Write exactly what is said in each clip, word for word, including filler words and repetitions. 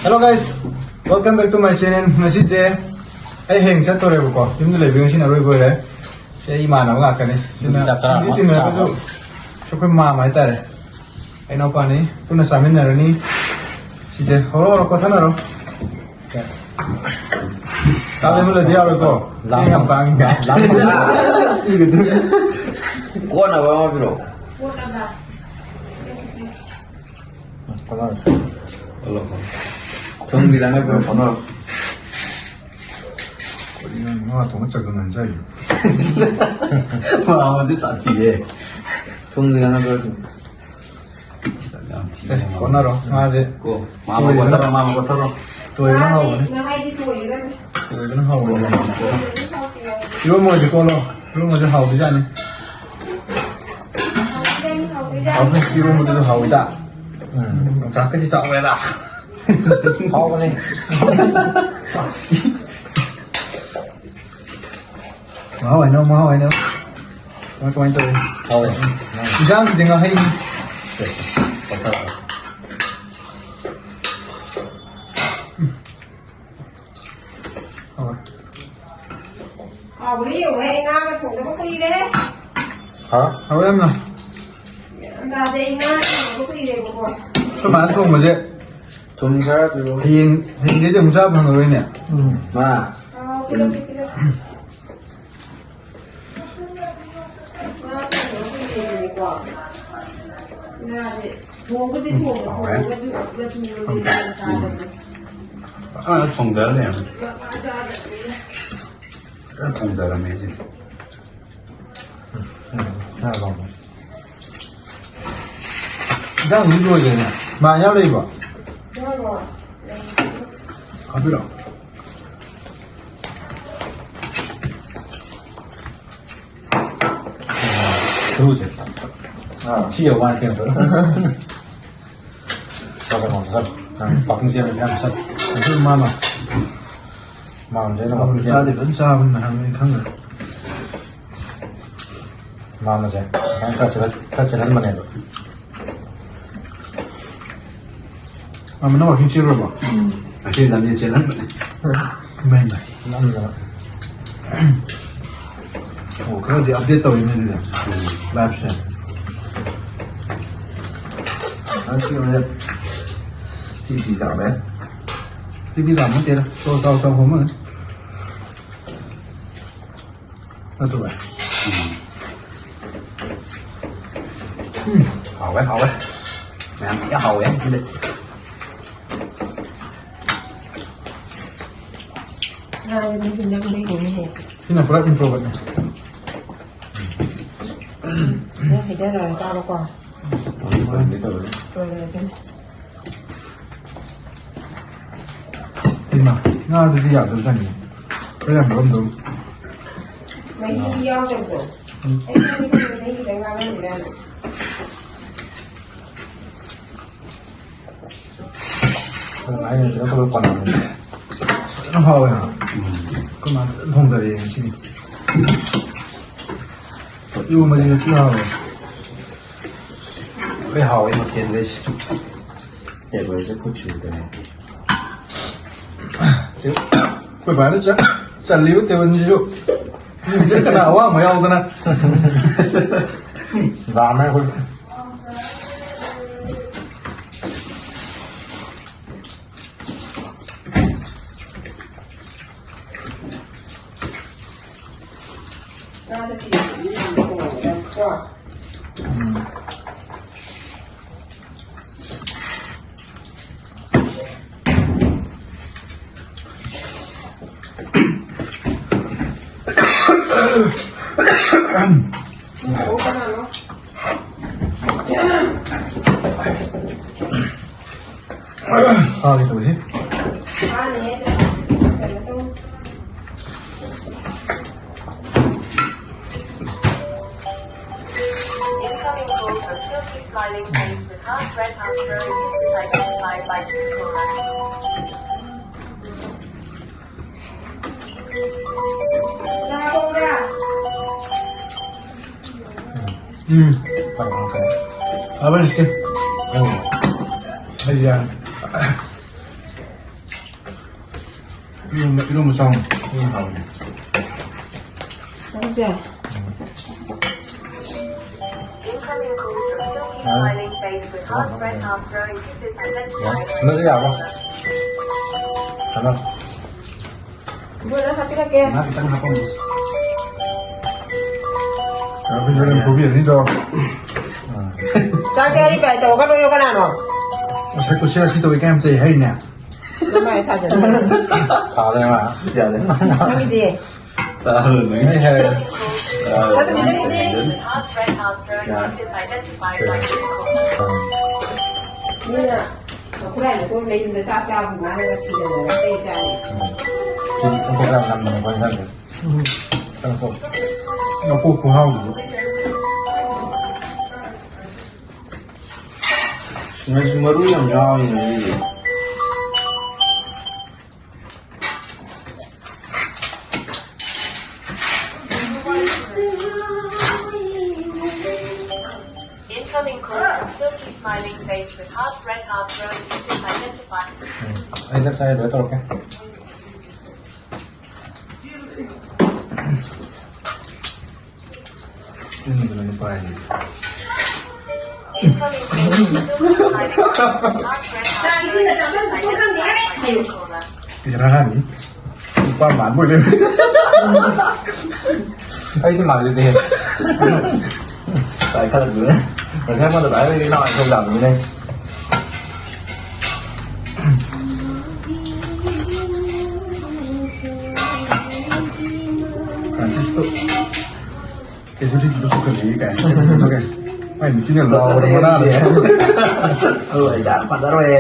Hello guys, welcome back to my channel. ꯉꯁꯤꯁꯦ ꯑꯩ ꯍꯌꯦꯡ ꯆꯠꯇꯣꯔꯦꯕꯀꯣ, ꯌꯨꯝꯗ ꯂꯩꯕ ꯉꯁꯤꯅ ꯑꯔꯣꯏꯕ ꯑꯣꯏꯔꯦ꯫ ꯁꯤ ꯑꯩ ꯏꯃꯥꯟꯅꯕ ꯉꯥꯛꯇꯅꯦ꯫ ꯁꯤꯅ ꯆꯥꯛ ꯆꯥꯔꯕꯣ? ꯇꯤꯟꯗꯤ ꯇꯤꯟꯅꯔꯒꯁꯨ ꯆꯥꯔꯕꯣ? ꯁꯤ ꯑꯩꯈꯣꯏ ꯃꯥꯝꯃ ꯍꯥꯏꯇꯥꯔꯦ꯫ ꯑꯩ ꯏꯅꯥꯎꯄꯥꯅꯤ, ꯄꯨꯟꯅ ꯆꯥꯃꯤꯟꯅꯔꯅꯤ꯫ ꯁꯤꯁꯦ ꯍꯧꯔꯣ, ꯍꯧꯔꯣ, ꯀꯣꯊꯅꯔꯣ꯫ ꯆꯥꯛ ꯂꯦꯝꯍꯜꯂꯗꯤ ꯌꯥꯔꯣꯏꯀꯣ꯫ ꯆꯦꯡ ꯌꯥꯝ ꯇꯥꯡꯉꯤ꯫ ꯀꯣꯟꯅꯕ ꯑꯃ ꯄꯤꯔꯛꯑꯣ꯫ ꯊꯨꯝꯒꯤ ꯂꯥꯡꯉꯛꯄ꯭ꯔꯣ? ꯀꯣꯟꯅꯔꯣ꯫ ꯀꯔꯤꯅꯣ ꯉꯥ ꯊꯣꯡꯕ ꯆꯒꯪ ꯍꯥꯏꯅ ꯆꯥꯏꯁꯦ? ꯃꯥꯝꯃꯁꯦ ꯁꯥꯊꯤꯌꯦ꯫ ꯊꯨꯝꯒꯤ ꯂꯥꯡꯉꯛꯄ꯭ꯔꯣ? ꯌꯥꯝ ꯊꯤꯅ ꯑꯦ, ꯀꯣꯟꯅꯔꯣ꯫ ꯉꯥꯁꯦ ꯀꯣ, ꯃꯥꯝꯃ ꯀꯣꯊꯔꯣ, ꯃꯥꯝꯃ ꯀꯣꯊꯔꯣ꯫ ꯇꯣꯏꯕꯅ ꯍꯥꯎꯕꯅꯦ꯫ ꯉꯥꯍꯩꯗꯤ ꯇꯣꯏꯒꯗꯕꯅꯤ꯫ ꯇꯣꯏꯕꯅ ꯍꯥꯎꯕꯅꯦ꯫ ꯏꯔꯣꯝꯕ ꯑꯣꯏꯗꯤ ꯀꯣꯠꯂꯣ꯫ ꯏꯔꯣꯝꯕꯁꯦ ꯍꯥꯎꯕꯖꯥꯠꯅꯤ꯫ ꯍꯥꯎꯕꯅꯤ, ꯏꯔꯣꯝꯕꯗꯨꯁꯨ ꯍꯥꯎꯋꯤꯗ꯫ ꯎꯝ, ꯌꯣꯡꯆꯥꯛꯀꯁꯤ ꯆꯥꯎꯔꯦꯗ꯫ ꯍꯥꯎꯕꯅꯦ꯫ ꯃꯍꯥꯎ ꯍꯥꯏꯅꯧ, ꯃꯍꯥꯎ ꯍꯥꯏꯅꯧ꯫ ꯀꯃꯥꯏ, ꯀꯃꯥꯏꯅ ꯇꯧꯔꯤ? ꯍꯥꯎꯋꯦ꯫ ꯏꯟꯖꯥꯡꯁꯤꯗꯤ ꯉꯥꯍꯩꯅꯤ꯫ ꯁꯦ, ꯁꯦ, ꯄꯣꯊꯥꯔꯣ꯫ ꯍꯥꯎꯋꯦ꯫ ꯍꯥꯎꯕ꯭ꯔꯥ ꯌꯦꯡꯉꯨꯍꯦ, ꯉꯥꯒ ꯊꯣꯡꯗꯕ ꯀꯨꯏꯔꯦꯍꯦ꯫ ꯍꯥ? ꯍꯥꯎꯋꯦ ꯌꯥꯝꯅ꯫ ꯒ꯭ꯌꯥꯟ ꯇꯥꯗꯦ, ꯑꯩ ꯉꯥ ꯊꯣꯡꯗꯕ ꯀꯨꯏꯔꯦꯕꯀꯣ꯫ ꯑꯩꯈꯣꯏ ꯃꯥꯅ ꯊꯣꯡꯕꯁꯦ ꯊꯨꯝ ꯈꯔ ꯄꯤꯔꯛꯑꯣ꯫ ꯍꯌꯦꯡ, ꯍꯌꯦꯡꯗꯩꯗꯤ ꯑꯃꯨꯛ ꯆꯥꯕ ꯐꯪꯉꯔꯣꯏꯅꯦ꯫ ꯎꯝ꯫ ꯃꯥ꯫ ꯑꯥ, ꯄꯤꯔꯛꯀꯦ, ꯄꯤꯔꯛꯀꯦ꯫ ꯉꯥ ꯊꯣꯡꯕ ꯀꯨꯏꯔꯦꯕꯀꯣ꯫ ꯉꯥꯁꯦ ꯊꯣꯡꯕꯨꯗꯤ ꯊꯣꯡꯉꯦ, ꯍꯥꯎꯔꯦ꯫ ꯊꯣꯡꯉꯒꯁꯨ ꯃꯆꯨ ꯃꯃꯦꯟ ꯒ꯭ꯌꯥꯟ ꯇꯥꯗꯕꯗꯣ꯫ ꯐꯖꯅ ꯊꯣꯡꯗꯔ ꯂꯩꯔꯝꯃꯦ꯫ ꯃꯄꯥ ꯆꯥꯗꯕꯅꯤꯅ꯫ ꯐꯖꯅ ꯊꯣꯡꯗꯔꯝꯃꯦ ꯁꯤꯗꯤ꯫ ꯎꯝ, ꯎꯝ, ꯈꯔ ꯂꯧꯒꯦ꯫ ꯏꯟꯖꯥꯡꯗꯤ ꯂꯣꯏꯈ꯭ꯔꯦꯅꯦ꯫ ꯃꯥ ꯌꯥꯎ ꯂꯩꯕ꯭ꯔꯣ? ꯌꯥꯎꯔꯣ꯫ ꯍꯥꯞꯄꯤꯔꯣ? ꯁꯔꯨꯁꯦ꯫ ꯑꯥ꯫ ꯁꯤ ꯌꯧ ꯃꯥꯜꯂꯦ ꯀꯩꯅꯣ꯫ ꯆꯥꯛ ꯀꯩꯅꯣ ꯆꯥꯛ꯫ ꯅꯪ ꯄꯥꯛꯀꯤꯡ ꯆꯦꯟꯕ ꯌꯥꯝ ꯆꯠ꯫ ꯑꯗꯨ ꯃꯥꯅ꯫ ꯃꯥꯝꯁꯦ ꯑꯩꯅ ꯃꯥꯝꯁꯦ ꯋꯥꯀꯤꯡ ꯆꯦꯟ-꯫ ꯆꯥꯗꯦ, ꯐꯖꯅ ꯆꯥꯕꯅꯤ ꯅꯍꯥꯟ ꯑꯩ ꯈꯪꯉꯦ꯫ ꯃꯥꯝꯃꯁꯦ ꯅꯪ ꯈꯔ ꯆꯦꯜꯍꯟ-, ꯈꯔ ꯆꯦꯜꯍꯟꯕꯅꯦꯕ꯫ ꯃꯥꯃꯅ ꯋꯥꯀꯤꯡ ꯆꯦꯜꯂꯨꯔꯕꯣ? ꯎꯝ꯫ ꯉꯁꯤ ꯂꯝꯖꯦꯜ ꯆꯦꯜꯍꯟꯕꯅꯦ꯫ ꯏꯃꯥꯏ, ꯏꯃꯥꯏ꯫ ꯅꯪꯅ꯫ ꯑꯣ, ꯈꯔꯗꯤ ꯑꯞꯗꯦꯠ ꯇꯧꯔꯤꯅꯦ ꯑꯗꯨꯗꯤ꯫ ꯂꯥꯏꯐꯁꯦ꯫ ꯉꯁꯤ ꯍꯣꯔꯦꯟ ꯇꯤ ꯚꯤ ꯀꯥꯞꯄꯦ꯫ ꯇꯤ ꯚꯤ ꯀꯥꯞꯄ ꯅꯠꯇꯦꯗ꯫ ꯆꯥꯎ, ꯆꯥꯎ, ꯆꯥꯎ ꯍꯣꯡꯕꯅꯤ꯫ ꯅꯠꯇ꯭ꯔꯣ ꯚꯥꯏ? ꯎꯝ꯫ ꯎꯝ, ꯍꯥꯎꯋꯦ, ꯍꯥꯎꯋꯦ꯫ ꯃꯌꯥꯝ ꯊꯤ ꯍꯥꯎꯋꯦ ꯉꯁꯤꯗꯤ꯫ ꯉꯥꯏꯕ ꯅꯨꯡꯊꯤꯜꯗ ꯀꯨꯝꯍꯩ ꯀꯨꯝꯍꯩꯁꯦ꯫ ꯁꯤꯅ ꯄꯨꯔꯥ introvert ꯅꯦ꯫ ꯁꯤꯗ ꯍꯩꯊꯔꯒ ꯆꯥꯕꯀꯣ꯫ ꯂꯣꯏꯔꯦ ꯑꯗꯨꯝ꯫ ꯏꯃꯥ, ꯉꯥꯗꯨꯗꯤ ꯌꯥꯗꯕꯖꯥꯠꯅꯤ꯫ ꯈꯔ ꯌꯥꯝ ꯂꯧꯔꯝꯗꯧ꯫ ꯃꯍꯤ ꯌꯥꯎꯗꯕꯗꯣ꯫ ꯎꯝ꯫ ꯑꯩ ꯈꯪꯗꯦ, ꯈꯪꯗꯦ, ꯃꯍꯤ ꯈꯤꯇꯪ ꯌꯥꯎꯔꯝꯒꯗ꯭ꯔꯥꯅ꯫ ꯐꯖꯅ ꯍꯥꯎꯋꯦ ꯍꯥ꯫ ꯎꯝ꯫ ꯑꯩꯈꯣꯏ ꯃꯥ ꯐꯖꯅ ꯊꯣꯡꯗꯔꯛꯑꯦ ꯉꯁꯤꯗꯤ꯫ ꯏꯔꯣꯝꯕꯁꯤꯁꯨ ꯊꯤ ꯍꯥꯎꯋꯦ꯫ ꯂꯣꯏ ꯍꯥꯎꯋꯦ ꯃꯊꯦꯜꯈꯩꯁꯦ꯫ ꯇꯦꯕꯜꯁꯦ ꯈꯨꯠ ꯁꯨꯗꯅ꯫ ꯑꯩꯈꯣꯏ ꯕꯥꯅ ꯆ-, ꯆꯜꯂꯤꯕ ꯇꯦꯕꯜꯁꯤꯁꯨ ꯃꯤꯁꯦ ꯀꯅꯥ ꯑꯋꯥꯡꯕ ꯌꯥꯎꯗꯅ꯫ ꯂꯥꯝꯃꯦ ꯑꯩꯈꯣꯏ꯫ ꯉꯥꯗ ꯐꯤ ꯌꯥꯝ ꯇꯣꯡꯉꯦ, ꯀꯣ? ꯎꯝ꯫ ꯎꯝ, ꯑꯣ, ꯀꯅꯥꯅꯣ? ꯐꯥꯒꯦ ꯇꯧꯋꯦꯍꯦ꯫ ꯐꯥꯅꯤꯍꯦ, ꯀꯩꯅꯣ ꯇꯧ꯫ Incoming call from Silky Smiling Face with half red half fur. This is identified by two callers. ꯎꯝ꯫ ꯐꯔꯦ, ꯐꯔꯦ꯫ ꯐꯕꯅꯤ ꯁꯤꯗꯤ꯫ ꯎꯝ꯫ ꯑꯩ ꯌꯥꯔꯦ꯫ ꯏꯔꯣꯝꯕ, ꯏꯔꯣꯝꯕ ꯆꯥꯎꯅ꯫ ꯏꯔꯣꯝꯕ ꯍꯥꯎꯕꯅꯦ꯫ ꯅꯪꯁꯦ? Incoming call from Silky, ꯌꯥꯔꯦ꯫ Smiling face with heart, red heart, throwing kisses and then ꯌꯥꯔꯦ꯫ ꯁꯤꯃꯁꯨ ꯌꯥꯔꯕꯣ? ꯊꯝꯃꯣ꯫ ꯕꯣꯏꯂꯔ ꯍꯥꯞꯄꯤꯔꯛꯀꯦ꯫ ꯉꯥ ꯈꯤꯇꯪ ꯍꯥꯞꯄꯝꯃꯣ꯫ ꯌꯥꯔꯦ, ꯌꯥꯔꯦ, ꯐꯨꯕꯤꯔꯅꯤꯗꯣ꯫ ꯆꯥꯛꯁꯦ ꯑꯔꯤꯕ ꯇꯧꯔꯒ ꯂꯣꯏꯌꯣ ꯀꯅꯥꯅꯣ? ꯉꯁꯥꯏ ꯀꯨꯁꯤꯔꯥꯁꯤ ꯇꯧꯏ ꯀꯥꯏ ꯌꯥꯝ ꯆꯩ ꯍꯥꯏꯔꯤꯅꯦ꯫ ꯀꯃꯥꯏꯅ ꯊꯥꯖꯗꯣꯏꯅꯣ? ꯊꯥꯔꯦ ꯃꯥ꯫ ꯌꯥꯔꯦ꯫ ꯅꯪꯒꯤꯗꯤ? ꯇꯥꯔꯣꯏ, ꯅꯪꯒꯤ꯫ ꯑꯩ ꯍꯥꯏꯔꯒꯦ꯫ ꯇꯥꯔꯣꯏ, ꯅꯪꯒꯤ ꯆꯩꯗꯣ꯫ ꯌꯥꯔꯦ꯫ ꯃꯤꯅ ꯃꯈꯨꯔꯥꯏ ꯃꯈꯣꯡ ꯃꯌꯨꯝꯗ ꯆꯥꯛ ꯆꯥꯕ ꯉꯥꯡꯉꯒ ꯊꯤꯗꯅ ꯆꯩ ꯆꯥꯅꯤ꯫ ꯎꯝ꯫ ꯁꯤ ꯑꯝꯇ ꯈꯔ ꯅꯝꯕꯅꯦꯀꯣ ꯏꯟꯁꯥꯡꯁꯦ꯫ ꯎꯝ꯫ ꯀꯩꯅꯣ ꯇꯧ꯫ ꯃꯀꯣꯛ ꯈꯨꯍꯥꯎꯗꯨꯗꯤ꯫ ꯉꯥꯏꯁꯨ ꯃꯔꯨ ꯌꯥꯝ ꯌꯥꯎꯋꯤꯅꯦ ꯃꯤꯗꯤ꯫ Incoming call from Silky, smiling face with hearts, red heart, throwing kisses, identify. ꯎꯝ꯫ ꯑꯩ ꯆꯥꯛ ꯆꯥꯔꯦ, ꯂꯣꯏꯔ ꯇꯧꯔꯛꯀꯦ꯫ ꯎꯝ, ꯑꯗꯨꯃꯥꯏꯅ ꯄꯥꯏꯔꯦ꯫ ꯕꯦꯔꯥꯅꯤ꯫ ꯅꯨꯄꯥ ꯃꯥꯟꯕ ꯑꯣꯏ ꯂꯩꯔꯝꯃꯦ꯫ ꯑꯩꯗꯤ ꯃꯥꯜꯂꯤꯗꯦ꯫ ꯄꯥꯏꯈꯠꯂꯛꯇꯣꯏꯅꯦ꯫ ꯉꯁꯥꯏ ꯑꯩꯉꯣꯟꯗ ꯄꯥꯏꯈꯠꯂꯛꯏꯗꯤ ꯏꯅꯥꯎ ꯑꯩ ꯊꯧ ꯂꯥꯛꯄꯅꯤꯅꯦ꯫ ꯐ꯭ꯔꯥꯟꯁꯤꯁꯇꯣ ꯀꯦꯖꯨꯋꯦꯂꯤꯇꯤꯗꯣ ꯄꯨꯈꯠꯂꯛꯏ ꯀꯥꯏꯅ꯫ ꯃꯥꯏ ꯃꯤꯠꯁꯤꯅ ꯂꯥꯎꯕꯗ ꯃꯅꯥꯗ꯫ ꯑꯗꯨ ꯑꯩ ꯌꯥꯝ ꯐꯖꯔꯣꯏꯌꯦ꯫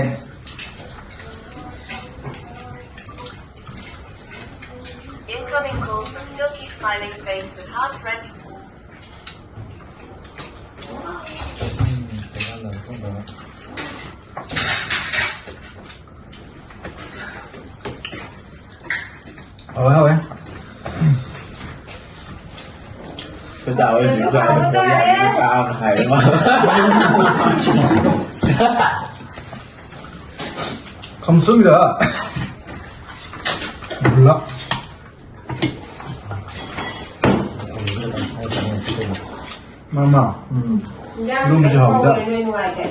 Incoming call from Silky, smiling face with hearts red. ꯍꯥꯎꯋꯦ, ꯍꯥꯎꯋꯦ꯫ ꯑꯩꯈꯣꯏ ꯗꯥ ꯍꯣꯏ ꯍꯧꯖꯤꯛ ꯀꯥꯏꯗ ꯀꯣꯔꯤꯌꯥꯒꯤ ꯅꯨꯄꯥ ꯑꯃ ꯍꯥꯏꯕ ꯃꯥ꯫ ꯈꯝꯁꯨꯡꯗ ꯕ꯭ꯂꯣꯛ꯫ ꯃꯃꯥ꯫ ꯎꯝ꯫ ꯏꯟꯖꯥꯡ ꯏꯔꯣꯝꯕꯁꯨ ꯈꯤꯇꯪ ꯍꯥꯎꯋꯤꯗ꯫ ꯍꯧꯔꯦ, ꯅꯣꯏ ꯅꯨꯡꯉꯥꯏꯇꯦ꯫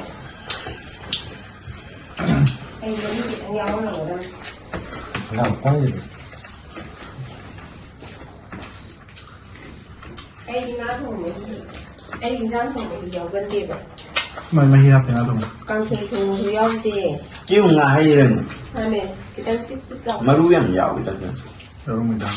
ꯑꯩ ꯃꯔꯨ ꯈꯤꯇꯪ ꯌꯥꯎꯍꯜꯂꯝꯒꯗꯕꯅꯤ꯫ ꯌꯥꯝ ꯄꯥꯏꯔꯤꯗ꯫ ꯑꯩꯗꯤ ꯉꯥ ꯊꯣꯡꯕꯗꯤ, ꯑꯩ ꯏꯟꯖꯥꯡ ꯊꯣꯡꯕꯗꯤ ꯌꯥꯎꯒꯟꯗꯦꯕ꯫ ꯃꯥꯏ ꯃꯍꯤ ꯍꯥꯞꯇꯦ ꯉꯥ ꯊꯣꯡꯕ꯫ ꯀꯥꯡꯁꯣꯏ ꯊꯣꯡꯕꯁꯨ ꯌꯥꯎꯗꯦ꯫ ꯀꯤꯌꯨ ꯉꯥ ꯍꯩꯔꯅꯤ꯫ ꯃꯥꯅꯦ, ꯈꯤꯇꯪ ꯇꯤꯛ ꯇꯤꯛ ꯂꯥꯎ꯫ ꯃꯔꯨ ꯌꯥꯝ ꯌꯥꯎꯋꯤꯗ꯫ ꯌꯥꯎꯔꯝꯃꯣꯏꯗ꯫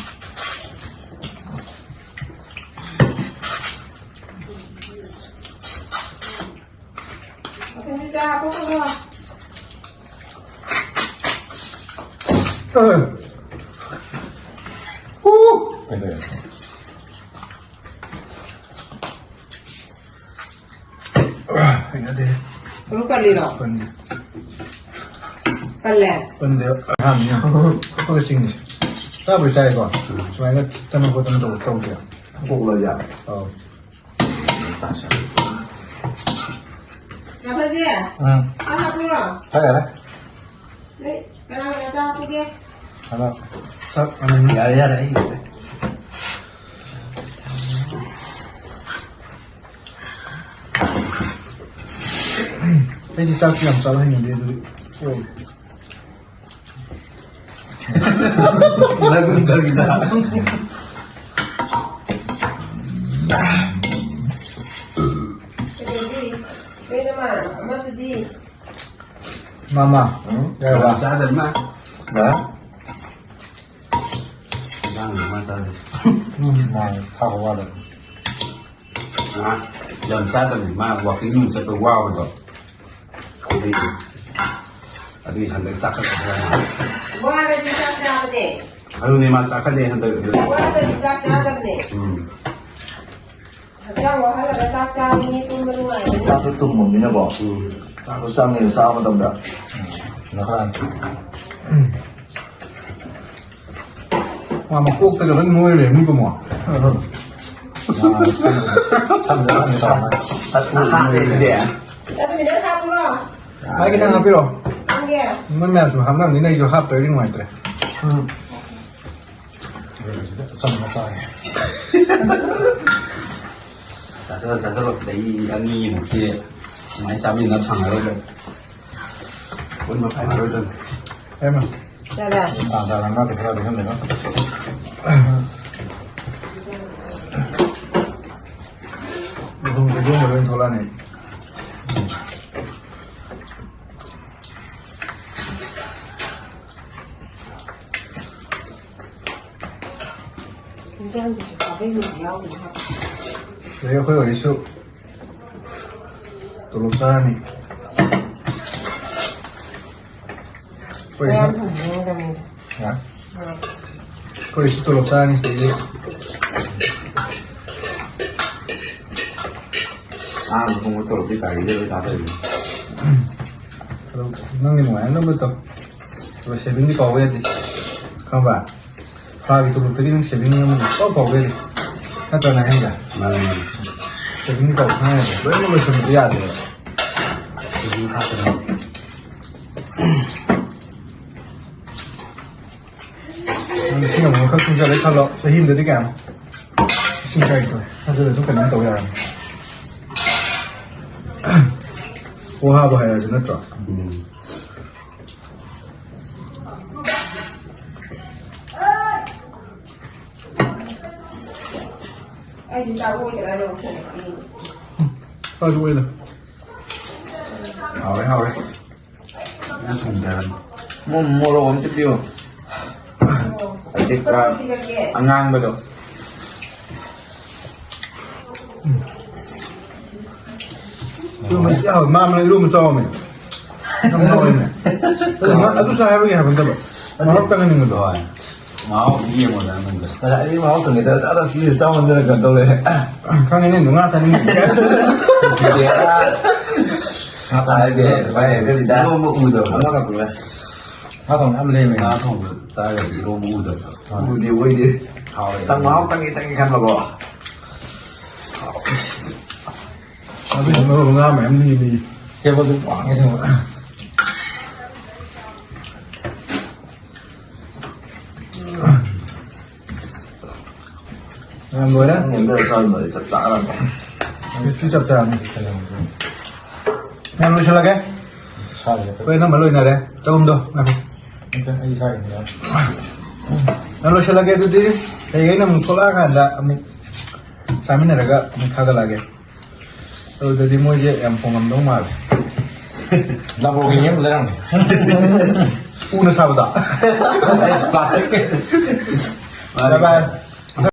ꯃꯊꯟꯗ ꯆꯥ ꯍꯥꯞꯄꯛꯀꯅꯣ꯫ ꯑ꯫ ꯎ꯫ ꯀꯩꯗꯧꯔꯦ? ꯍꯩꯅꯗꯦ꯫ ꯃꯔꯨ ꯀꯜꯂꯤꯔꯣ? ꯀꯟꯗꯦ꯫ ꯀꯜꯂꯦ? ꯀꯟꯗꯦ꯫ ꯑꯍꯥꯟꯕꯅꯤꯅ꯫ ꯑꯩꯈꯣꯏꯒ ꯆꯤꯡꯉꯤꯁꯦ꯫ ꯆꯥꯕꯨꯗꯤ ꯆꯥꯏꯀꯣ꯫ ꯁꯨꯃꯥꯏꯅ ꯇꯅ ꯈꯣꯠꯇꯅ ꯇꯧꯕ ꯇꯧꯗꯦ꯫ ꯀꯣꯛꯂꯣꯏꯗ꯫ ꯑꯧ꯫ ꯌꯥꯝꯐꯖꯤ꯫ ꯎꯝ꯫ ꯆꯥ ꯍꯥꯞꯄꯨꯔꯣ? ꯆꯥ ꯌꯥꯔꯦ꯫ ꯅꯣꯏ ꯀꯅꯥ ꯀꯅꯥ ꯆꯥ ꯍꯥꯞꯄꯨꯒꯦ? ꯍꯜꯂꯣ꯫ ꯆꯥꯛ ꯑꯃꯅꯤ꯫ ꯌꯥꯔꯦ, ꯌꯥꯔꯦ, ꯑꯩ ꯌꯥꯔꯦ꯫ ꯑꯩꯗꯤ ꯆꯥꯛꯁꯤ ꯌꯥꯝ ꯆꯥꯕ ꯍꯩꯅꯗꯦ, ꯑꯗꯨꯗꯤ꯫ ꯑꯣ꯫ ꯅꯒꯨꯟ ꯇꯧꯔꯤꯗ꯫ ꯀꯩꯅꯣꯗꯤ, ꯅꯣꯏ ꯅꯃꯥꯟꯅꯕ ꯑꯃꯗꯨꯗꯤ? ꯃꯥꯃ꯫ ꯎꯝ? ꯌꯥꯔꯕ? ꯆꯥꯗꯕ ꯃꯥ꯫ ꯌꯥꯔꯦ? ꯏꯟꯖꯥꯡꯗꯤ ꯃꯥ ꯆꯥꯗꯦ꯫ ꯎꯝ, ꯃꯥ ꯊꯥꯕ ꯋꯥꯗꯕꯅꯤ꯫ ꯑ, ꯌꯥꯝ ꯆꯥꯗꯕꯅꯤ꯫ ꯃꯥ walking ꯅꯨꯡ ꯆꯠꯄ ꯋꯥꯕꯗꯣ꯫ ꯑꯗꯨꯒꯤ, ꯑꯗꯨꯒꯤ ꯍꯟꯗꯛ ꯆꯥꯈꯠꯄ ꯈꯔ ꯃꯥꯜꯂꯦ꯫ ꯋꯥꯔꯗꯤ ꯆꯥꯛ ꯆꯥꯕꯅꯦ꯫ ꯑꯗꯨꯅꯦ ꯃꯥ ꯆꯥꯈꯠꯂꯦ ꯍꯟꯗꯛ꯫ ꯋꯥꯔꯗꯤ ꯆꯥꯛ ꯆꯥꯗꯕꯅꯦ꯫ ꯎꯝ꯫ ꯍꯛꯆꯥꯡ ꯋꯥꯍꯜꯂꯒ ꯆꯥꯛ ꯆꯥꯕ ꯃꯤ ꯇꯨꯝꯕ ꯅꯨꯡꯉꯥꯏꯕꯅꯤ꯫ ꯆꯥꯛꯇꯣ ꯇꯨꯝꯃꯃꯤꯅꯀꯣ꯫ ꯎꯝ꯫ ꯆꯥꯛꯇꯣ ꯆꯪꯉꯦꯕ ꯆꯥꯕ ꯃꯇꯝꯗ꯫ ꯎꯝ꯫ ꯃꯥ ꯃꯀꯣꯛꯇꯒ ꯂꯣꯏ ꯅꯣꯏ ꯂꯩꯔꯝꯅꯤꯀꯣ, ꯃꯣ꯫ ꯊꯝꯖꯔꯝꯅꯤ ꯇꯧꯔꯝꯃꯅꯤ꯫ ꯍꯥꯠꯂꯦ ꯑꯗꯨꯗꯤ꯫ ꯆꯠꯇꯕꯤꯗ ꯍꯥꯞꯄ꯭ꯔꯣ? ꯃꯥꯏ ꯈꯤꯇꯪ ꯍꯥꯞꯄꯤꯔꯣ꯫ ꯅꯪꯒꯤ? ꯃꯣꯏ ꯃꯌꯥꯝꯁꯨ ꯍꯥꯞꯅꯕꯅꯤꯅ ꯑꯩꯁꯨ ꯍꯥꯞꯇ꯭ꯔꯗꯤ ꯅꯨꯡꯉꯥꯏꯇ꯭ꯔꯦ꯫ ꯎꯝ꯫ ꯑꯆꯝꯕ ꯆꯥꯒꯦ꯫ ꯆꯥꯁꯤꯜꯂ ꯆꯥꯁꯤꯜꯂ ꯆꯍꯤ ꯑꯅꯤꯃꯨꯛꯇꯤ ꯁꯨꯃꯥꯏꯅ ꯆꯥꯃꯤꯟꯅ ꯐꯪꯉꯔꯣꯏꯗ꯫ ꯄꯨꯟꯕ ꯐꯪꯉꯔꯣꯏꯗ꯫ ꯑꯦꯃ꯫ ꯆꯥꯔꯦ꯫ ꯇꯥꯡ ꯇꯥꯔ ꯉꯥ ꯈꯔꯗꯤ ꯈꯪꯗꯦꯀꯣ꯫ ꯃꯊꯪ video ꯑꯃ ꯂꯣꯏ ꯊꯣꯛꯂꯛꯑꯅꯤ꯫ ꯏꯟꯖꯥꯡꯗꯨꯁꯨ ꯈꯥꯕꯩ ꯃꯍꯤ ꯌꯥꯎꯗ꯭ꯔꯦ ꯍꯥꯏꯕ꯫ ꯑꯗꯩ ꯑꯩꯈꯣꯏ ꯑꯣꯏꯔꯁꯨ ꯇꯣꯂꯣꯞ ꯆꯥꯔꯅꯤ꯫ ꯑꯩꯈꯣꯏ ꯃꯌꯥꯝ ꯏꯁꯥ ꯊꯣꯡꯕ ꯉꯝꯒꯅꯤ꯫ ꯌꯥ? ꯍꯣꯏ꯫ ꯑꯩꯈꯣꯏ ꯏꯁꯥ ꯇꯣꯂꯣꯞ ꯆꯥꯔꯅꯤ ꯁꯤꯗꯒꯤ꯫ ꯑꯍꯥꯟꯕ ꯊꯣꯡꯕ ꯇꯣꯂꯣꯞꯇꯤ ꯒꯥꯔꯤꯗ ꯂꯣꯏ ꯊꯥꯗꯣꯏꯅꯤ꯫ ꯑꯗꯨꯝ ꯅꯪꯒꯤ ꯅꯨꯡꯉꯥꯏꯅꯕ ꯇꯧ꯫ ꯑꯗꯨꯒ savingꯗꯤ ꯀꯥꯎꯕ ꯌꯥꯗꯦ꯫ ꯈꯪꯕ꯭ꯔꯥ? ꯊꯥꯒꯤ ꯇꯣꯂꯣꯞꯇꯒꯤ ꯅꯪ saving ꯑꯃꯗꯤ ꯁꯨꯡꯀꯥꯎ ꯀꯥꯎꯕ ꯌꯥꯗꯦ꯫ ꯅꯠꯇ꯭ꯔꯅꯦ ꯍꯥꯏꯁꯦ? ꯃꯥꯅꯤ, ꯃꯥꯅꯤ꯫ Savingꯗꯤ ꯀꯥꯎ ꯁꯨꯡꯌꯥ ꯌꯥꯗꯦ꯫ ꯂꯣꯏꯅꯃꯛ ꯂꯣꯏꯁꯟꯕꯗꯤ ꯌꯥꯗꯦꯕ꯫ Saving ꯈꯥꯛꯇꯅꯤ꯫ ꯅꯪ ꯂꯤꯁꯤꯡ ꯑꯃꯈꯛ ꯇꯨꯡꯁꯤꯜꯂꯦ ꯈꯜꯂꯣ, ꯆꯍꯤ ꯑꯃꯗꯗꯤ ꯀꯌꯥꯅꯣ? ꯂꯤꯁꯤꯡ ꯇꯔꯥꯅꯤꯊꯣꯏ꯫ ꯑꯗꯨꯗ ꯑꯗꯨꯝ ꯀꯩꯅꯣꯝ ꯇꯧ ꯌꯥꯔꯅꯤ꯫ ꯄꯣꯍꯥꯕ ꯍꯥꯏꯔꯁꯨ ꯅꯠꯇ꯭ꯔꯣ? ꯎꯝ꯫ ꯑꯩꯗꯤ ꯆꯥꯛ ꯑꯣꯏꯒꯦꯔꯥ ꯂꯧꯊꯣꯛꯑꯦ꯫ ꯆꯥꯛ ꯑꯣꯏꯗ꯫ ꯍꯥꯎꯔꯦ, ꯍꯥꯎꯔꯦ꯫ ꯅꯪ ꯊꯣꯡꯖꯔꯅꯤ꯫ ꯃꯣ-, ꯃꯣꯔꯣꯛ ꯑꯝꯇ ꯄꯤꯌꯨ꯫ ꯑꯇꯦꯛꯄ ꯑꯉꯥꯡꯕꯗꯣ꯫ ꯏꯔꯣꯝꯕ ꯊꯤ ꯍꯥꯎꯋꯦ꯫ ꯃꯥ ꯑꯃꯅ ꯏꯔꯣꯝꯕ ꯆꯥꯎꯔꯝꯃꯦ꯫ ꯌꯥꯝ ꯍꯥꯎꯋꯦꯅꯦ꯫ ꯑꯗꯨ ꯃꯥ ꯑꯗꯨ ꯆꯥ ꯍꯥꯏꯕꯒꯤ ꯍꯥꯏꯕ ꯅꯠꯇꯕ꯫ ꯃꯍꯥꯎ ꯇꯪꯍꯟꯅꯤꯡꯕꯗꯣ꯫ ꯍꯣꯏ꯫ ꯃꯍꯥꯎ ꯑꯝꯇ ꯌꯦꯡꯉꯣꯗꯅ ꯅꯪꯁꯨ꯫ ꯉꯁꯥꯏꯗꯒꯤ ꯃꯍꯥꯎ ꯇꯪꯒꯦ ꯇꯧꯔ ꯆꯥꯗ ꯁꯤꯁꯨ ꯆꯥꯃꯟꯗꯅ ꯀꯩꯅꯣ ꯇꯧꯔꯦ꯫ ꯈꯪꯉꯦ ꯅꯪꯗꯣ ꯉꯥ ꯆꯥꯅꯤꯡꯉꯦ꯫ ꯉꯥ ꯆꯥꯔꯗꯤ ꯎꯄꯥꯏ ꯂꯩꯇꯦ꯫ ꯏꯔꯣꯝꯕ ꯎꯗꯕꯗꯣ꯫ ꯑꯃꯈꯛ ꯄꯨꯔꯛꯑꯦ꯫ ꯉꯥ ꯊꯣꯡꯕ ꯌꯥꯝ ꯂꯦꯝꯃꯦ꯫ ꯉꯥ ꯊꯣꯡꯕ ꯆꯥꯔꯒꯗꯤ ꯏꯔꯣꯝꯕ ꯎꯗꯕꯗꯣ꯫ ꯍꯣꯏ꯫ ꯎꯗꯦ, ꯑꯣꯏꯗꯦ꯫ ꯍꯥꯎꯋꯦ꯫ ꯇꯪ-, ꯃꯍꯥꯎ ꯇꯪꯒꯦ ꯇꯪꯒꯦ ꯈꯟꯕꯀꯣ꯫ ꯑꯗꯨꯒꯤ ꯃꯔꯨꯞ ꯉꯥ ꯃꯌꯥꯝ ꯂꯤꯅꯤ꯫ Tableꯗꯨ ꯋꯥꯡꯉꯦ ꯑꯁꯦꯡꯕ꯫ ꯌꯥꯝ ꯂꯣꯏꯔꯦ꯫ ꯁꯤ ꯆꯞ ꯆꯥꯔꯅꯤ꯫ ꯌꯥꯝ ꯂꯣꯏꯁꯤꯜꯂꯒꯦ꯫ ꯑꯩꯈꯣꯏ ꯑꯅꯝꯕ ꯂꯣꯏꯅꯔꯦ꯫ ꯆꯒꯨꯝꯗꯣ ꯉꯥꯏꯈꯣ꯫ ꯌꯥꯝ ꯂꯣꯏꯁꯤꯜꯂꯒꯦ꯫ ꯑꯗꯨꯗꯤ ꯍꯌꯦꯡ ꯑꯩꯅ ꯑꯃꯨꯛ ꯊꯣꯛꯂꯛꯑꯀꯥꯟꯗ ꯑꯃꯨꯛ ꯆꯥꯃꯤꯟꯅꯔꯒ ꯑꯃꯨꯛ ꯊꯥꯒꯠꯂꯛꯑꯒꯦ꯫ ꯑꯗꯨꯗꯗꯤ ꯃꯣꯏꯁꯦ ꯌꯥꯝ ꯐꯣꯡꯉꯝꯗꯧ ꯃꯥꯜꯂꯦ꯫ ꯂꯥꯝꯕꯣꯔꯒꯤꯅꯤ ꯑꯃ ꯂꯩꯔꯝꯃꯦ꯫ ꯎꯅ ꯁꯥꯕꯗꯣ꯫ ꯄ꯭ꯂꯥꯁꯇꯤꯛ꯫ ꯕꯥꯏ ꯕꯥꯏ꯫